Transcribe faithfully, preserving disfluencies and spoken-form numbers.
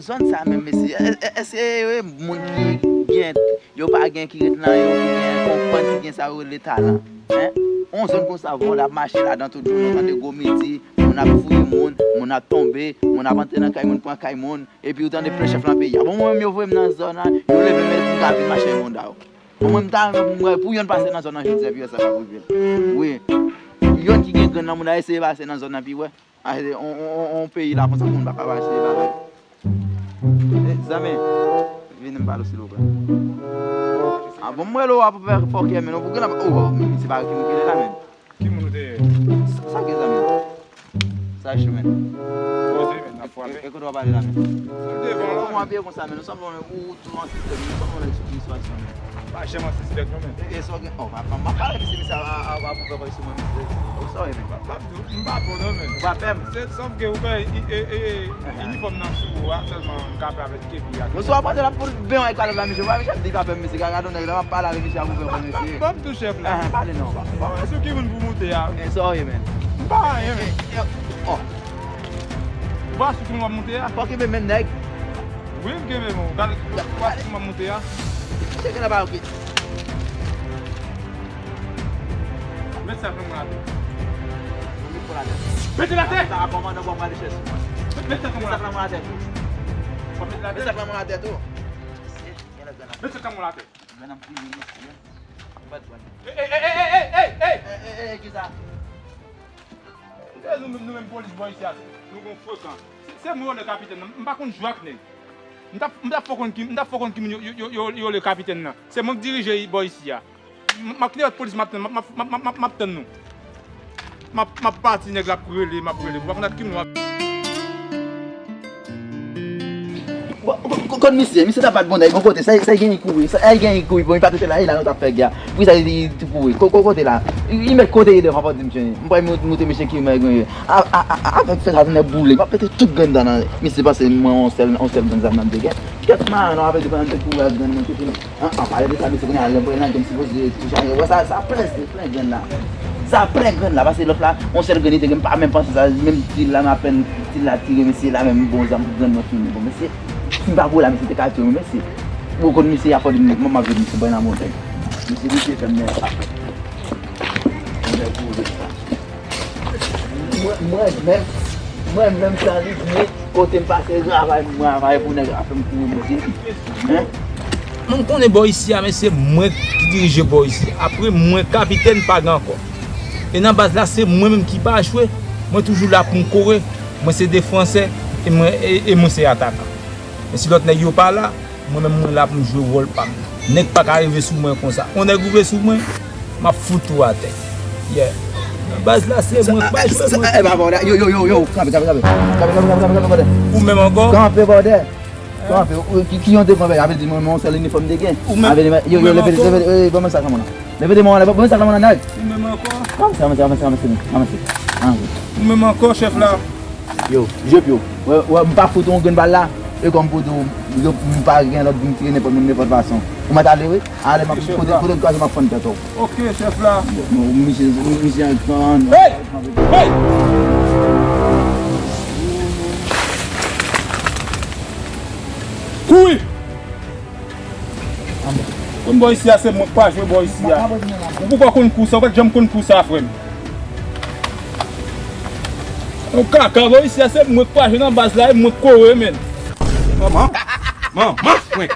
Zòn sa menm, mesye, è- è- èske e moun ki gen, yo pa gen, ki ret nan yo, ki gen konprann, ki gen sa yo rele talan? Hein? On zòn konsa, bon, l ap mache ladan tout jou, nou tande gwo midi, moun ap fouye moun, moun ap tonbe, moun ap antre nan kay moun, pran kay moun, epi ou tande plen chèf nan peyi a. Bon, mwen menm, yo voye m nan zòn nan, yo leve m pou m ka vin mache yon moun da yo. Bon, mwen, m ta renmen pou m wè, pou yonn pase nan zòn nan jodi a, epi wè sa k ap rive l. Wi. Yonn ki gen grenn nan moun nan, eseye pase nan zòn nan, pi wè. Achte on, on, on, on peyi la konsa moun pa ka achte bagay. Eh, zanmi, vini m pale w silvouplè. Ah, bon, m wè lè w ap fè fòkè, men, non, pou gen la, oh, oh, men, se pa ki moun ki la, men. Ki moun ou te ye? Sa, sa gen, zanmi? Sa, chemen. Poze, men, n ap frape. E, e, e kote w ap ale la, men? Devan la. Kòman w abiye konsa, men? Nou sanble yon ou tou an sistèm, nou sanble yon sitiswasyon, men. Pa janm an sispèk, non, men. E, e, sa w gen, oh, m ap, m ap pale, mesye, mesye, a, a, a, a, pou fè kòm si mwen, mesye. Oh, sorry, men. M p ap, m p ap pè w, non, men. Ou pa pè m? Se, sòf ke ou fè, e, e, e, e, inifòm nan sou ou a, sèlman m ka pè avèk kepi a. Bon, si w ap pase la pou ben yon kalòt la, mesye, pa, mesye ap di pa pè m, mesye, gade yon nèg la, m ap pale avèk mesye a pou fè kòm mesye. Ban m tou, chèf la. Ah, pale non. Bon, sou ki moun pou moute a? Eh, sorry, men. M pa anyen, men. Eh, eh, oh. Ou pa sou ki moun w ap moute a? Fòk e men, men nèg. Wi, m kenbe men w. Gade, ou pa sou ki moun w ap moute a? Misye gen la ba, ok. Met sa nan mwen atè. Mete l atè. Mete l atè. Sa kòmandan pou pale chèz sou mwen. Mete sa nan mwen atè. Mete sa nan mwen atè tou. Mete sa nan mwen atè tou. Mete sa nan mwen atè. Grann nan priye, mesye. Bat grann nan. Ey, ey, ey, ey, ey, ey, ey! Ey, ey, ey, kisa? E nou menm, nou menm polis bò isi a, nou gon frekan. Se, se mwen yo rele kapitèn nan. M pa konn jwe ak nèg. M t ap, m t ap fò konn ki, m t ap fò konn ki moun yo, yo, yo, yo, yo rele kapitèn nan. Se mwen k dirije bò isi a. M, m ap kite lòt polis m ap tann, m ap, m ap, m ap, m ap, m ap tann nou. M ap, m ap pati, nèg la ap rele, m ap rele. Ou pa konn ak ki moun w ap. Bon, ko-, ko-, kot misye, misye ta bat bon nèg, bon kote, sa, sa genyen kouri, sa genyen kouri, bon, li pa t rete la, e la nou t ap fè gè. Poukisa li, li kouri? Ko-, ko-, kote la? Li, li met kote li devan, fò di m, m pa moute mesye ki mwen genyen. A, a, a, a, avèk fè sa, nèg boule, m ap pete tout grenn dan nan misye, panse mwen, yon sèl, yon sèl grenn zam nan m te gen. Kèt maran, non, apre de pandan m te kouri ak grenn mwen, tout. An, an pale de sa, mesye, kounye a, lè m pran nan, m sipoze touche a, wè sa, sa plen, se plen grenn la. Sa plen grenn la, paske lòt la, yon sèl grenn li te gen, m pa menm panse sa, menm ti la, m apèn, ti la tire, mesye, la menm, bon, zam, grenn mwen fini. Bon, mesye, si m pa voye la, mesye, te ka tiye m, mesye. Bon, konn misye, y a fò di m, m ap jwenn misye, bay nan montay. Mesye, misye fè m nèg. Nèg boule sa. Mwen, mwen menm, mwen menm san li byen, kote m pase, travay, mwen travay pou nèg la fè m kouri, mesye. Hein? Mwen konnen bò isi a, men se mwen ki dirije bò isi. Apre mwen, kapitèn pa gen ankò. E nan baz la, se mwen menm ki pa jwe. Mwen toujou la pou m kore. Mwen se defansè, e mwen, e, e mwen se atakan. Men si lòt nèg yo pa la, mwen menm mwen la pou m jwe wòl pa m nan. Nèg pa ka rive sou mwen konsa. On nèg rive sou mwen, m ap fout ou atè. Yeah. Nan baz la se mwen k pa jwe mwen. Yo, yo, yo, yo, kanpe, kanpe, kanpe. Kanpe, kanpe, kanpe, kanpe, kanpe, kanpe. Ou menm ankò? Kanpe, bòdè. Kanpe, ou, ki, ki yon te kanpe, avè di mwen, mwen, yon sèl inifòm te gen. Ou menm, avè di, yo, yo, ou menm leve, ankò? Leve, leve, ban mwen sa, sa mwen la. Leve de mwen, ban mwen sa, sa mwen la, nèg. Ou menm ankò? Ranmase, ranmase, ranmase, ranmase, ranmase. Ou menm ankò, chèf la? Yo, je pyo. Wè, wè, m pa fout yon grenn bal la. E kòm pou di w, yo, m pa gen lòt pou m tire nenpòt moun, nenpòt fason. Ou mèt ale, wi. Ale, m ap, kote, kote m kwaze, m ap fann tèt ou. Ok, chèf la. Bon, misye, misye an gran. Hey! Hey! Kouri! Konn bò isi a, se mwen k pa jwe bò isi a. Ou poko konn kou sa, ou pa t janm konn kou sa, frè m. Yon kaka, bò isi a, se mwen k pa jwe nan baz la, e mwen k kore, menn. Manman, manman, mwen.